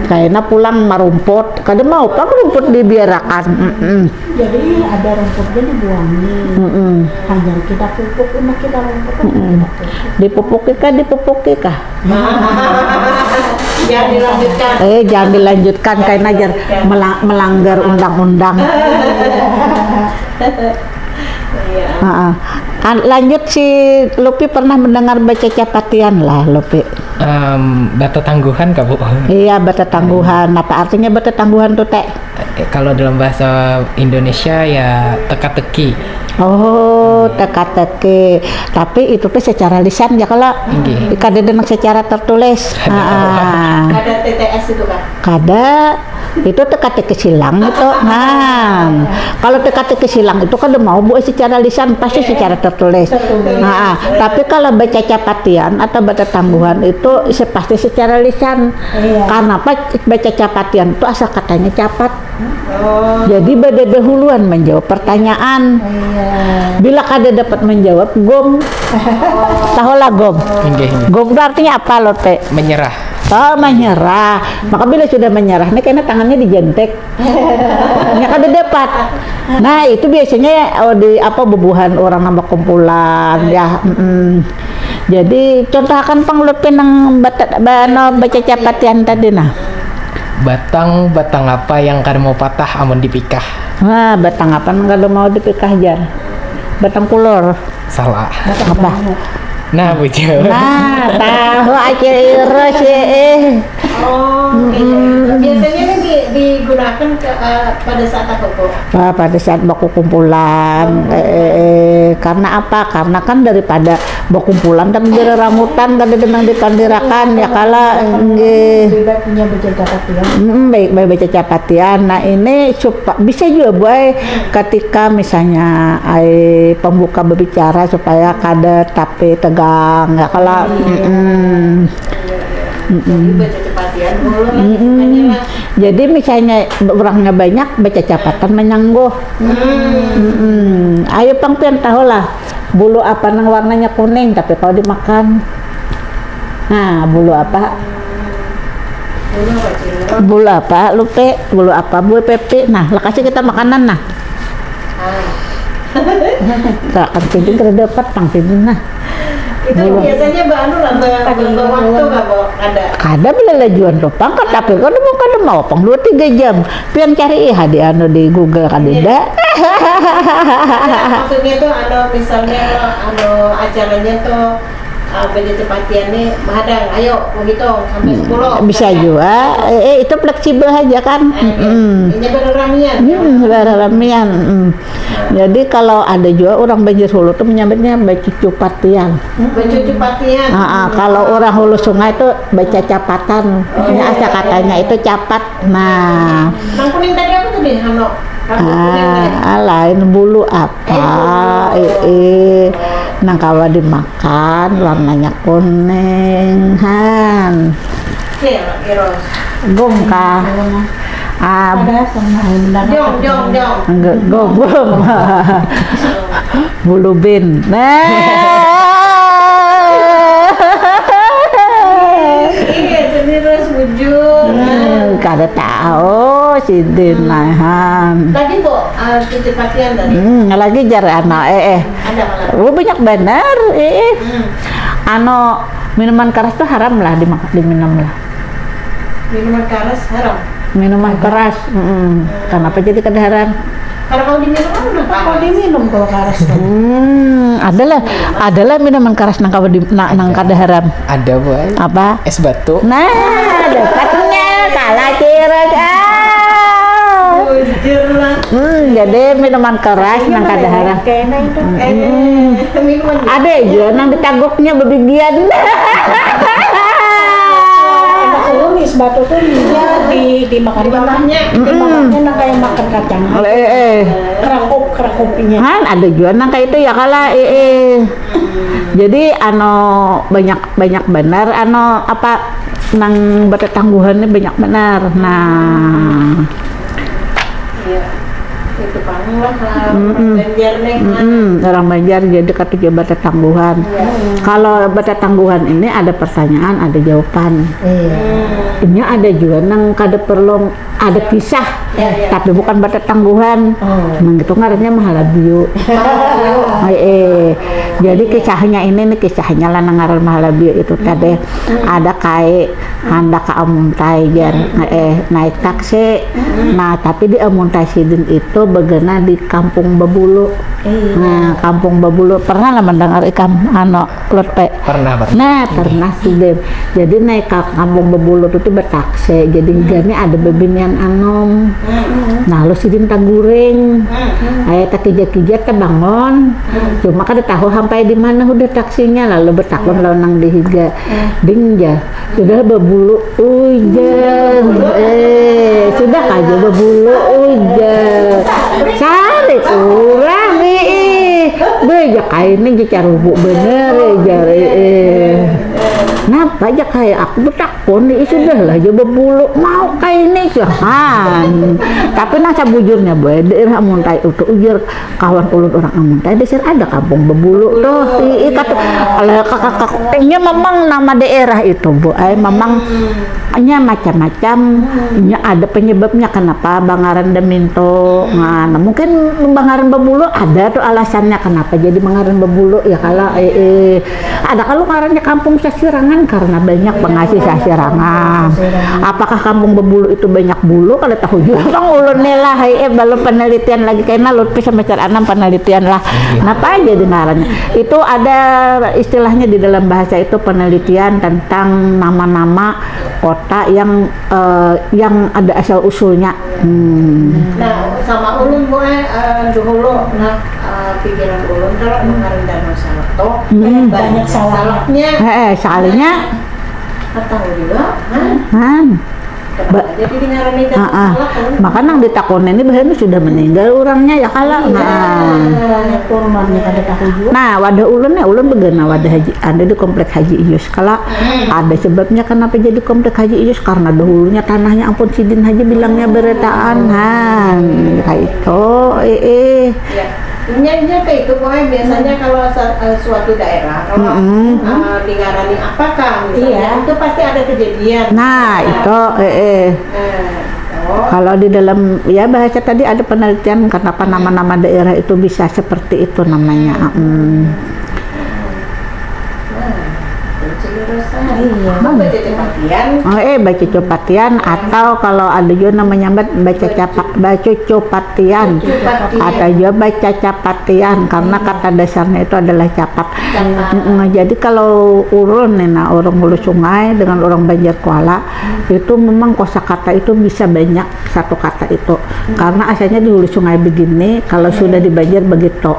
kayaknya pulang marumput. Kada mau pak rumput dibiarakan. Mm-mm. Jadi ada rumputnya dibuangi. Mm-mm. Hanya kita pupuk, udah kita rumput, kita pupuk. Dipupuki kah, dipupuki kah? Ya, dilanjutkan. Eh, jangan dilanjutkan, karena jar mela- melanggar undang-undang. Iya. Heeh. An- lanjut, si Lupi pernah mendengar baca capatian lah, Lupi? Em, batatangguhan kah, Bu? Iya, batatangguhan. Apa artinya batatangguhan tuh, Teh? Eh, kalau dalam bahasa Indonesia ya teka-teki. Oh, teka-teki. Tapi itu tuh secara lisan ya kalau Inggih. kada ada nang secara tertulis. Ah, Ada T T S itu kan? Kada. Itu teka-teki silang itu. Nah, kalau teka-teki silang itu kada mau buat secara lisan, pasti secara tertulis. Nah, tapi kalau baca capatian atau baca tangguhan itu se- pasti secara lisan. Iya. Karena apa? Baca capatian itu asal katanya capat. Oh, Jadi badadahuluan menjawab pertanyaan. Iya. Bila kada dapat menjawab, gong. Tahu lah gong. Inggih, inggih. Gong itu artinya apa, Lote? Menyerah. Oh, menyerah. Maka bila sudah menyerah, nih kena tangannya dijentek. Nya kada dapat. Nah, itu biasanya, oh, di apa, bubuhan orang nang bakumpulan, ya. Mm-mm. Jadi, contohakan pang ulun pi nang bata-, ba-, anu, bacacapat yan tadi, nah. Batang, batang apa yang kada mau patah amun dipikah? Nah, batang apa nang kada mau dipikah, jar? Batang kulur. Salah. Apa? Nah, bujur. Nah, tahu akhir irus ya, eh. Oh, iya. Mm-mm. Biasanya ini di-, digunakan ke, eh, pada saat apa, Bu? Wah, pada saat bakukumpulan. Eh, eh, eh. Karena apa? Karena kan daripada bakumpulan tapi bereramutan, kada denang dikandirakan, ya kala, nggih. Lebih baik punya bacacapat ya. Mm-mm, baik, baik bacacapat ya. Nah, ini supa-, bisa juga, Bu, ai, ketika misalnya ai pembuka berbicara supaya kada tapi tegang, ya kala. Iya. Mm-mm. Jadi, mm-mm, bacacapat ya dulu lah, mm-mm, hitungannya lah. Jadi, misalnya orangnya banyak, bacacapatan menyangguh. Hmm. Mm-mm. Ayo, pang, pian tahu lah, bulu apa nang warnanya kuning tapi kawa dimakan? Nah, bulu apa? Bulu apa, Cil? Bulu apa, Lupe? Bulu apa, Bu Pepi? Nah, lekasi kita makanan, nah. Ah. Nah, kan sidin kada dapat pang sidin, nah. Itu bulu. Biasanya ba-, anu lah, ba-, ba-, bawaktu kah, Bo? Kada. Kada, bila lajuan tu pang, kada, tapi kada mau, kada mau pang dua tiga jam. Pian cari, ih, di anu, di Google, kadada. Iya. Maksudnya tuh, anu, misalnya lo, anu, acaranya tuh, ah, beda cepatian nih, mahadang, ayo, mau hitung sampai sepuluh. Hmm, bisa jua. Eh, eh, itu fleksibel aja kan. Ah, iya. Mm-mm. Ini berramian. Hmm, berramian. Mm. Jadi kalau ada juga orang Banjar Hulu tuh menyebutnya bacucupatian. Bacucupatian. Ah, ah, kalau orang Hulu Sungai tuh bacacapatan. Oh, iya. Asa katanya itu capat. Nah. Nang kuning tadi apa tuh, deh, Hano? Rambut kuning tadi. Ah, lain bulu apa? Eh, bulu. Eh, eh. Nang kawa dimakan, warnanya kuning, han. Iya, Kak Iros. Gong kah? Ah, ada apa? Jong, jong, jong. Enggak, gong, gong. Bulu bin. Nah. Iya, jadi terus bujur. Hmm, kada tahu sidin, hmm, nahan. Tadi, Bu, ah, cuci pakaian tadi. Hmm, lagi jar anak, eh, eh. Ada malah. Oh, banyak benar, eh, eh. Hmm. Anu, minuman keras tuh haram lah dimak-, diminum lah. Minuman keras haram? Minuman keras, mm-mm. Kenapa jadi kada haram? Karena kalau diminum kan udah panas. Kalau diminum kalau keras tuh. Hmm, adalah, adalah minuman keras nang kawa di, na-, nang kada haram. Ada, Boy. Apa? Es batu. Nah, dapatnya, kalah cirek, ah. Bujur lah. Hmm, jadi minuman keras nang kada haram. Kena itu. Eh, minuman. Ada aja nang ditaguknya bebibian. Enak ulun es batu tuh, iya, di, di makan. Di bawahnya. Mm-mm. Di bawahnya nang kayak makan kacang. Eh, eh. Kerakup, kerakupnya. Kan ada juga nang kayak itu ya kala, eh, eh. Jadi, anu, banyak, banyak benar, anu, apa, nang bertetangguhan nih banyak benar. Nah. Iya. Itu pang lah, lah, mm-mm, orang Banjar nih, kan. Mm-mm, orang Banjar jadi katuju bertetangguhan. Iya. Kalau bertetangguhan ini ada pertanyaan, ada jawaban. Iya. Hmm. Ini ada juga nang kada perlu ada kisah, ya, ya, tapi bukan bertetangguhan. Oh. Nah, itu ngarannya Mahalabiu. Mahalabiu. Eh, eh. Jadi kisahnya ini nih, kisahnya lah nang ngaran Mahalabiu itu tadi. Hmm. Ada kai handak ka Amuntai, jar. Hmm. Eh, naik taksi. Hmm. Nah, tapi di Amuntai sidin itu begana di Kampung Babulu. Iya. Nah, Kampung Babulu, pernah lah mendengar ikam, anu, Lutfi? Pernah, pernah. Nah, pernah sidin. Jadi naik ka Kampung Babulu tuh, tuh betaksi. Jadi, hmm, higanya ada bebinian anom. Hmm. Nah, lalu sidin taguring. Hmm. Aya takija-kija tabangun. Hmm. Cuma kada tahu sampai di mana udah taksinya, lalu betakun, hmm, lawan nang di higa. Hmm. Ding, jar. Sudah babulu ujar. Eh, sudah kaja babulu ujar. Cari urang, ih. Beh, ja kaini ja carubu bener, eh, jar, eh. Napa ja kaya aku betakun, ih, sudah lah ja bebulu, mau kaya ini, cuhan. Tapi nang sabujurnya, boy, daerah Muntai itu, ujar kawan ulun orang Muntai, dasar ada kampung bebulu tuh. Ih, ih, kata, alah, kakak, kakak, nya memang nama daerah itu, Bu. Ai, memang nya macam-macam, nya ada penyebabnya kenapa bangaran Deminto. Nah, mungkin bangaran bebulu ada tuh alasannya kenapa jadi bangaran bebulu, ya kala, eh, eh. Ada kalau ngarannya kampung sasirangan karena banyak pengasi sasirangan. Apakah kampung bebulu itu banyak bulu? Kada tahu juga pang ulun nih lah, eh, eh, belum penelitian lagi, kena lupis sama cara anam penelitian lah. Napa aja di ngarannya? Itu ada istilahnya di dalam bahasa itu penelitian tentang nama-nama kota yang, eh, yang ada asal usulnya. Hmm. Nah, sama ulun, Bu, eh, eh, dahulu, nah, eh, pikiran ulun kalau ngaran Danau Salak tuh, Hmm. banyak salaknya. Eh, eh, soalnya, Tahu juga, nah, hmm. kenapa jadi ngarani Danau Ah, ah. Salak, kan? Maka nang ditakuni ini bahkan sudah meninggal orangnya, ya kala. Nah. Banyak korbannya kada tahu juga. Nah, wadah ulun nih, ulun begana wadah Haji, ada di komplek Haji Iyus kala. Ada sebabnya kenapa jadi komplek Haji Iyus, karena dahulunya tanahnya ampun sidin haja bilangnya beretaan. Nah, kayak itu. Eh, eh. Ya, inya inya kayak itu, boy. Biasanya kalau sa- eh, suatu daerah kalau Mm-mm. eh, dingarani apakah misalnya, Iya. itu pasti ada kejadian. Nah, itu, eh, eh. Nah, oh. Kalau di dalam, ya, bahasa tadi ada penelitian kenapa nama-nama daerah itu bisa seperti itu namanya. Mm. Nah, itu rasa. Iya. Apa jadi perhatian? Oh, eh, baca copatian atau kalau ada juga namanya, Mbak, baca capa, baca copatian. Copatian. Atau juga baca capatian karena kata dasarnya itu adalah capat. Capat. Mm-mm. Jadi kalau ulun nih, nah, orang Hulu Sungai dengan orang Banjar Kuala itu memang kosakata itu bisa banyak satu kata itu. Karena asalnya di Hulu Sungai begini, kalau sudah di Banjar begitu.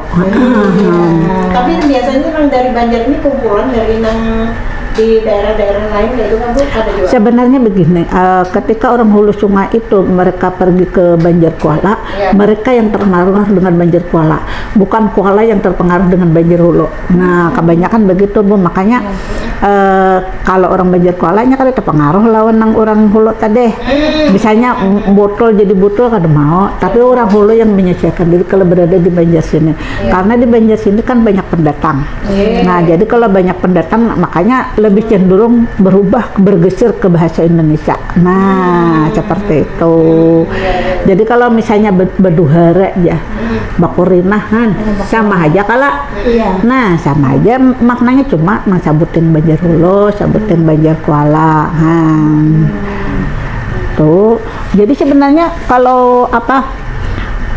Tapi biasanya orang dari Banjar ini kumpulan dari nang di daerah-daerah lain kayak itu kan, Bu, ada juga. Sebenarnya begini, eh, ketika orang Hulu Sungai itu mereka pergi ke Banjar Kuala, Ya. Mereka yang terpengaruh dengan Banjar Kuala, bukan Kuala yang terpengaruh dengan Banjar Hulu. Nah, kebanyakan begitu, Bu. Makanya, eh, kalau orang Banjar Kuala nya kada terpengaruh lawan nang orang Hulu tadi. Misalnya, m- botol jadi botol kada mau, tapi orang Hulu yang menyesuaikan diri kalau berada di Banjar sini. Karena di Banjar sini kan banyak pendatang. Nah, jadi kalau banyak pendatang, makanya lebih cenderung berubah, bergeser ke bahasa Indonesia. Nah, seperti itu. Jadi kalau misalnya be- beduhara aja, bakurinahan, sama aja kala. Iya. Nah, sama aja maknanya, cuma nang sabutin Banjar Hulu, sabutin Banjar Kuala. Nah. Tuh. Jadi sebenarnya kalau apa,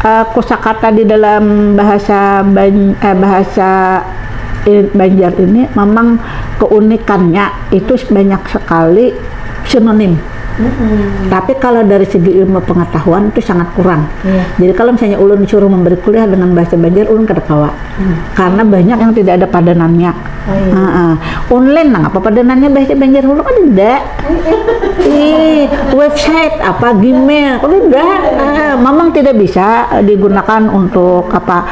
eh, kosakata di dalam bahasa Ban- eh, bahasa i- Banjar ini memang keunikannya itu banyak sekali sinonim. Tapi kalau dari segi ilmu pengetahuan itu sangat kurang. Iya. Jadi kalau misalnya ulun disuruh memberi kuliah dengan bahasa Banjar, ulun kada kawa. Karena banyak yang tidak ada padanannya. Oh, iya. Heeh. Online, nah, apa padanannya bahasa Banjar Hulu kan tidak. Ih, website apa, Gmail, kan tidak. Ah, memang tidak bisa digunakan untuk apa,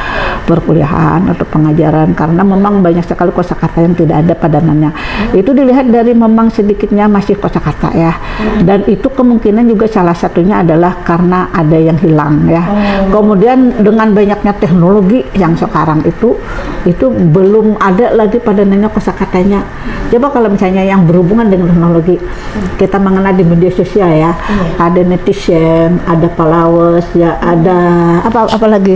perkuliahan atau pengajaran karena memang banyak sekali kosakata yang tidak ada padanannya. Itu dilihat dari memang sedikitnya masih kosakata, ya. Dan itu kemungkinan juga salah satunya adalah karena ada yang hilang, ya. Kemudian dengan banyaknya teknologi yang sekarang itu, itu belum ada lagi padanannya kosakatanya. Coba kalau misalnya yang berhubungan dengan teknologi, kita mengenal di media sosial, ya. Ada netizen, ada followers, ya, ada apa apa lagi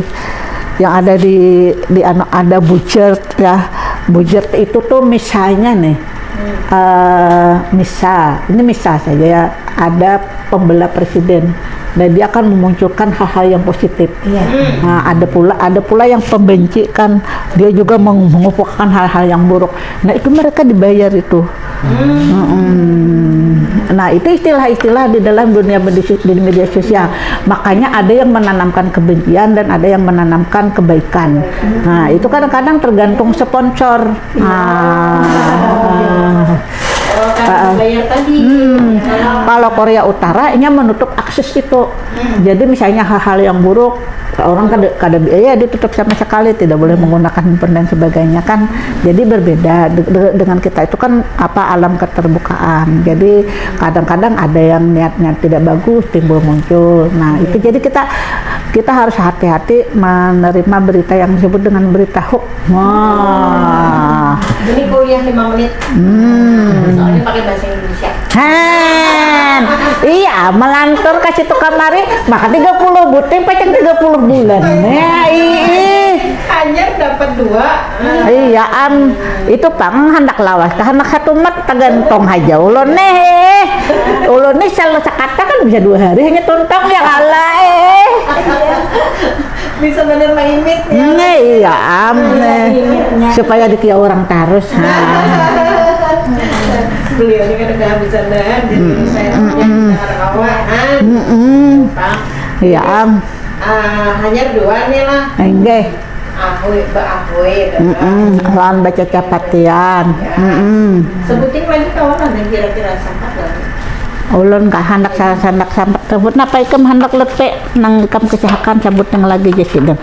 yang ada di di anu, ada bujert, ya. Bujert itu tuh misalnya nih, eh, misal, ini misal saja, ya, ada pembela presiden dan dia akan memunculkan hal-hal yang positif. Iya. Nah, ada pula ada pula yang pembenci, kan, dia juga meng- mengupakan hal-hal yang buruk. Nah, itu mereka dibayar itu. Mm-mm. Nah, itu istilah-istilah di dalam dunia media, di media sosial. Makanya ada yang menanamkan kebencian dan ada yang menanamkan kebaikan. Nah, itu kadang-kadang tergantung sponsor. Nah, Kalau bayar tadi, hmm. Kalau Korea Utara, nya menutup akses itu. Hmm. Jadi misalnya hal-hal yang buruk, orang kada, kada, ya, ditutup sama sekali, tidak boleh menggunakan handphone dan sebagainya kan. Jadi berbeda de de dengan kita itu kan apa, alam keterbukaan. Jadi kadang-kadang ada yang niatnya tidak bagus timbul muncul. Nah, itu jadi kita kita harus hati-hati menerima berita yang disebut dengan berita hoax. Wah. Ini kuliah lima menit. Hmm. Soalnya pakai bahasa Indonesia. Han. Iya, melantur ke situ kamari, maka tiga puluh buting pacang tiga puluh bulan. Ya, ih. Hanya dapat dua. Iya, am. Itu pang handak lawas, handak satu mat, tergantung aja ulun nih. Ulun nih selalu sekata kan bisa dua hari hanya tuntang ya kalah eh. Bisa benar mengimit ya. Nge, iya am nge. Supaya dikia orang tarus ha. Beliau ini kan udah bisa dah jadi saya punya kita kawan. Iya am. Hanya dua nih lah. Enggak. Ahui, baahui, mm -mm. Lawan baca capatian. Ya. Mm -mm. Sebutin lagi kawan ada kira-kira sampat lagi. Ulun kah handak sanak sampat kebut napa ikam handak lepe nang ikam kesahakan sabut yang lagi jasidem.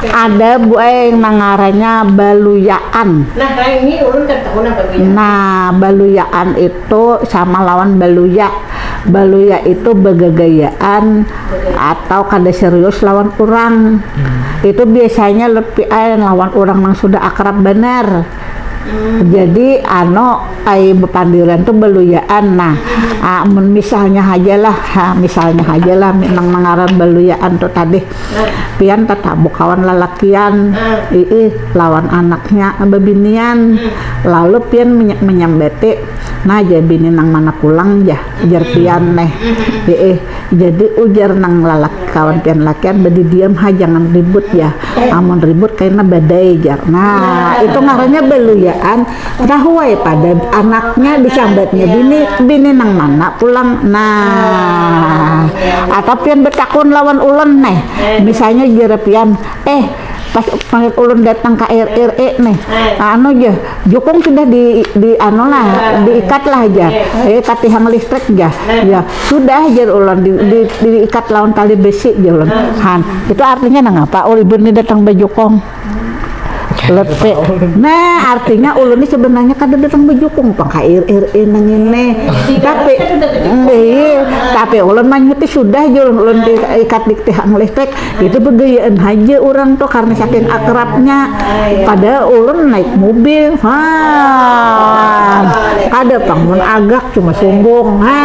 Ada buai nang ngarannya baluyaan. Nah, nah ini ulun kan tahu nah baluyaan. Nah, baluyaan itu sama lawan baluya. Baluya itu begagayaan atau kada serius lawan orang. Hmm. Itu biasanya lebih eh, lawan orang yang sudah akrab benar. Hmm. Jadi ano ai bepandiran tuh beluyaan nah hmm. Ah, misalnya aja lah ha, misalnya aja lah nang nangaran beluyaan tuh tadi hmm. Pian tatamu kawan lalakian hmm. Ii lawan anaknya bebinian hmm. Lalu pian menyambati nah aja bini nang mana pulang ya jar pian neh. Ii Jadi ujar nang lalaki kawan pian lakian badi diam ha jangan ribut ya. Amun ribut kaina badai jar. Nah, itu ngarannya baluyaan. Tahu ai pada anaknya disambatnya bini bini nang mana pulang. Nah, atau pian betakun lawan ulun neh. Misalnya ujar pian, eh pas pangit ulun datang ka R R E nih. Anu ja, jukung sudah di di anu lah, diikat lah ja. Eh katihang listrik ja. Ya, sudah ja ulun di, di, diikat lawan tali besi ja ulun. Han, itu artinya nangapa ulibun ni datang bajukung? Lepe. Nah, artinya ulun ni sebenarnya kada datang bajukung pang ka R R E nang ini. Tapi eh, tapi ulun manyuti sudah ja ulun, ulun diikat di tihang listrik. Itu begayaan haja orang tuh karena saking akrabnya. Padahal ulun naik mobil. Ha. Kada pang mun agak cuma sumbung. Ha.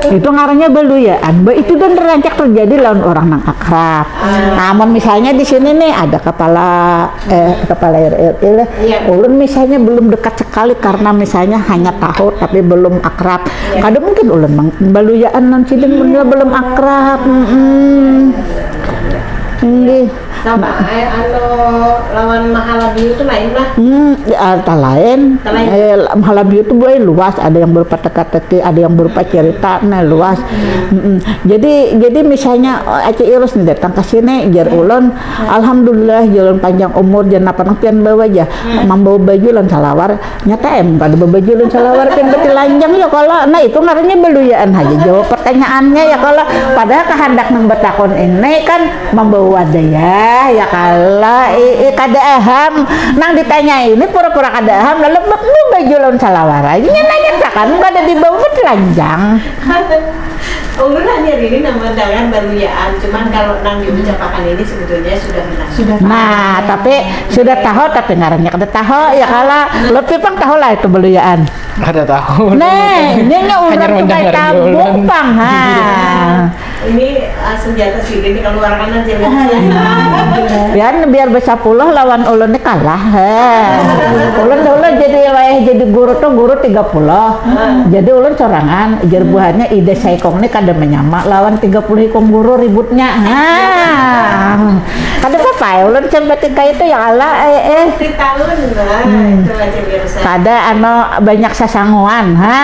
Itu ngarannya baluyaan. Ba itu dan rancak terjadi lawan orang nang akrab. Namun misalnya di sini nih ada kepala eh kepala R R I lah. Ulun misalnya belum dekat sekali karena misalnya hanya tahu tapi belum akrab. Kada mungkin ulun baluyaan non sidin mun belum akrab. Heeh. Inggih. Sama eh, anu lawan Mahalabiu tu lain lah. Hmm, ya, tak lain. Tak lain. Eh, Mahalabiu tu buai luas, ada yang berupa teka-teki, ada yang berupa cerita, nah luas. Hmm. Jadi jadi misalnya Aci Irus nih datang ke sini, jar ulun, alhamdulillah, jar ulun panjang umur, jar napa nang pian bawa aja, membawa baju lan salawar, Nyata em kada babaju lun salawar pian batilanjang ya kalo. Nah itu ngarannya baluyaan haja jawab pertanyaannya ya kalo. Padahal kahandak nang batakun ini kan mambawa wadayah ya kalo. Ii kada aham. Nang ditanya ini pura-pura kada aham lalu babaju lawan salawar aja nya nanya takan kada dibawa batilanjang. Ulun hanyar ini nang mandangar baluyaan, cuman kalo nang diucapakan ini sebetulnya sudah benar. Sudah tahu. Nah, tapi sudah tahu tapi ngarannya kada tahu ya kala. Lebih pang tahu lah itu baluyaan. Kada tahu. Nah, ini nya urang tu kaya tabung pang ha. Ini uh, senjata sini dikeluarkan aja. Biar biar besapuluh lawan ulun ni kalah. He. Ulun dulu jadi wayah jadi guru tu guru tiga puluh. Jadi ulun sorangan, jar buhannya ida saikung ni kada menyama lawan tiga puluh ikung guru ributnya. Ha. Kada apa-apa ya, ulun sampai tiga itu ya Allah, eh, eh. Di tahun lah, hmm. Itu aja biasa. Kada ano banyak sasanguan. Ha.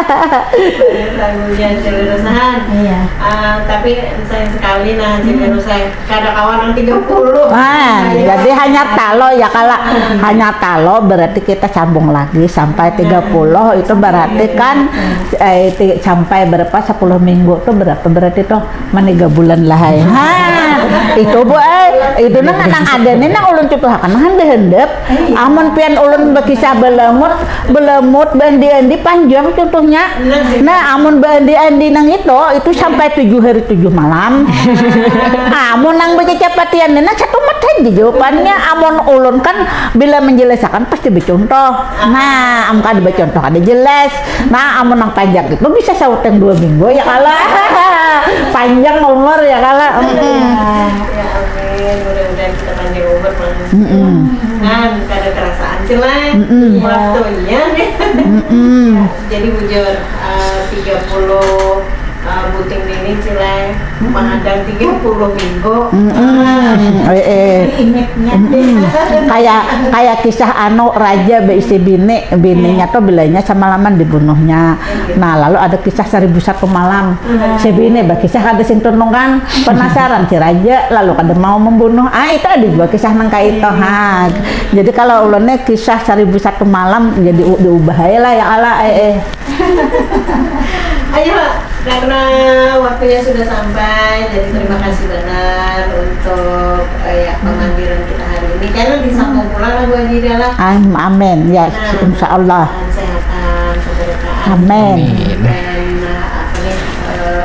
Pada sagunya Cili Rusahan. Iya. Ah, tapi sayang sekali nah Cili Rusai. Kada kawan yang tiga puluh. Nah, jadi hanya talo ya kalau hanya talo berarti kita sambung lagi sampai tiga puluh itu berarti kan eh, ti- sampai berapa sepuluh minggu tuh berapa berarti tuh meniga bulan lah hai. Ha, itu bu eh itu nang nang ada nih nang ulun cutuhakan nang handap-handap. Amun pian ulun bakisah belemut belemut bendi-endi panjang contohnya. Nah, amun bendi-endi nang itu itu sampai tujuh hari tujuh malam. Amun nang bacacapatian nih nang satu mat saja jawabannya. Amun ulun kan bila menjelaskan pasti bercontoh. Nah, am kada bercontoh ada jelas. Nah, amun nang panjang itu bisa saut yang dua minggu ya kala. Panjang umur ya kala. Mm-mm. Ya, ya, amin. Mudah-mudahan kita panjang umur, Mang. Mm-mm. Kan kada kerasaan sih lah. Mm-mm. Waktunya nih. Mm-mm. Jadi bujur eh, tiga puluh eh, buting ini Cilai menghadang tiga puluh minggu. Mm-mm. Eh, eh. Ingatnya. Mm-mm. Kayak kayak kisah anu raja beisi bini, bininya tuh bilanya semalaman dibunuhnya. Nah, lalu ada kisah seribu satu malam. Si bini berkisah ada sing tunungan, penasaran si raja lalu kada mau membunuh. Ah, itu ada juga kisah nang kayak itu. Ha. Jadi kalau ulunnya kisah seribu satu malam jadi u- diubah aja lah ya Allah. Eh, eh. Ayo, karena waktunya sudah sampai, jadi terima kasih benar untuk eh, ya pemandiran kita hari ini. Karena disambung pulang lah Bu Haji dah lah. Am- Amin ya, insya Allah. Kesehatan, keberkahan. Amin. Dan eh, apa nih, eh,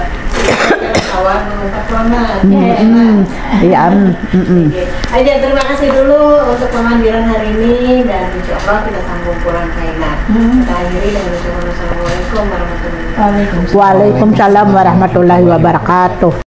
kawan mengungkap corona. Mm-mm. Iya, am- mm-mm. Aja terima kasih dulu untuk pemandiran hari ini dan insya Allah kita sambung pulang Kaina. Kita akhiri dengan ucapan wassalamualaikum warahmatullahi wabarakatuh. Waalaikumsalam warahmatullahi wabarakatuh.